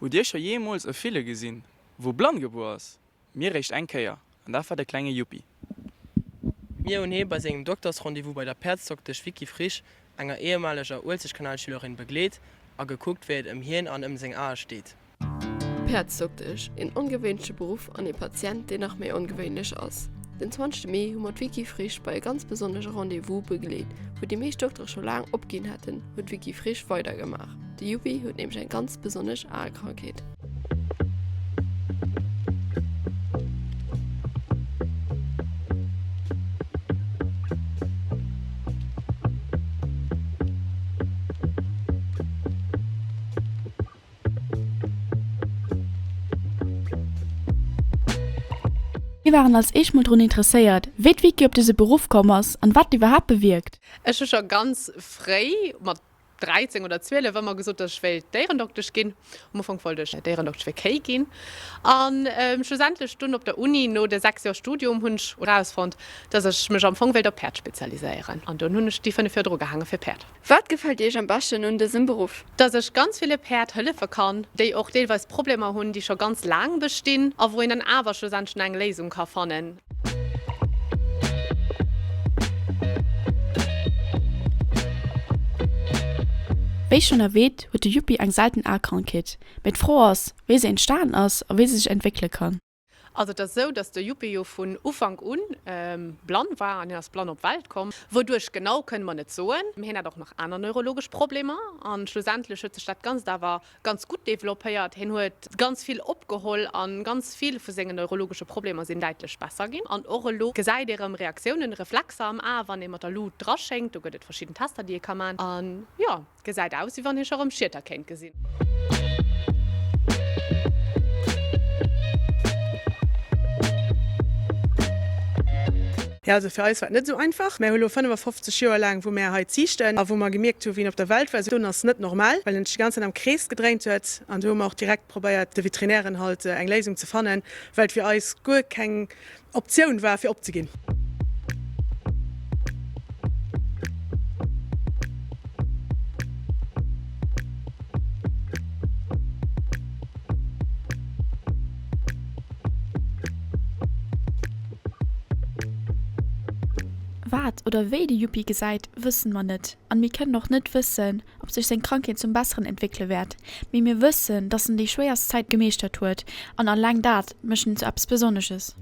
Hutt Dir scho jeemools e Fille gesinn, wou blann gebuer ass? Mir réischt eng Kéier, an dat war de klenge Yuppi. Mir hunn hee bei sengem Doktersrendez-vous bei der Päerdsdoktesch Vicky Frisch, enger ehemaleger Uelzechtkanalschülerin, begleet a gekuckt, wéi et ëm hien an ëm seng Ae steet. Päerdsdoktesch, een ongewéinleche Beruff an ee Patient, deen nach méi ongewéinlech ass. Den 20 Mee hu mer d'Vicky Frisch bei e ganz besonnesche Rendez-vous begleet. Wou déi meescht Doktere scho laang opginn hätten, huet d'Vicky Frisch weidergemaach. De Yuppi huet nämlech eng ganz besonnesch Aekrankheet. Mir waren als éischt mol drun interesséiert, wéi d'Vicky op dëse Beruff komm ass an wat iwwerhaapt bewierkt. Ech hu scho ganz fréi, mat 13 oder 12 ëmmer gesot, dass ech wéilt Déierendoktesch ginn. Am Ufank wollt ech Déierendoktesch fir Kéi ginn. A schlussendlech dunn op der Uni, no de 6 Joer Studium, hunn ech erausfonnt, dass ech mech am Fong wéilt op Päerd spezialiséieren. An dunn hunn ech déi 5 Joer drugehaange fir Päerd. Wat gefält Iech am beschten un dësem Beruff? Dass ech ganz ville Päerd hëllefe kann, déi och deelweis Problemer hunn, déi scho ganz laang bestinn a wou een dann awer schlussendlech nach eng Léisung ka fannen. Wéi schonn erwäänt, huet de Yuppi eng selten Aekrankheet. Mee d'Fro ass, wéi se entstan ass a wéi se sech entwéckele kann. Also et ass esou, datt de Yuppi jo vun Ufank un blann war an hien ass blann op d'Welt komm. Wouduerch genau kënne mer net soen. Hien hat och nach aner neurologesch Problemer an schlussendlech huet sech dat Ganzt awer ganz gutt developpéiert. Hien huet ganz vill opgeholl an ganz vill vu sengen neurologesche Problemer sinn däitlech besser ginn. An och elo gesäit ee rëm Reaktiounen, Reflexer am A wann ee mat der Lut draschéngt. Do gëtt et verschidden Tester déi ee ka man. An jo, et gesäit aus wéi wann hie scho rëm Schieter kéint gesinn. Jo, also fir eis war et net esou einfach. Mär hu lo 55 Joer laang, wou mär hei ziichten a wou mer gemierkt hu wéi en op der Welt war, esou doen ass net normal, well en sech déi ganz Zäit am Krees gedréint huet. An do hu mer och direkt probéiert de Veterinären halt eng Léisung ze fannen, well et fir eis guer keng Optioun war fir opzeginn. Wat oder wéi de Yuppi gesäit, wëssen mer net an mir kënnen och net wëssen, ob sech seng Krankheet zum Besseren entwéckele wäert. Mee mir wëssen, dass en déi schwéierst Zäit gemeeschtert huet an alleng dat mécht en zu eppes Besonnesches.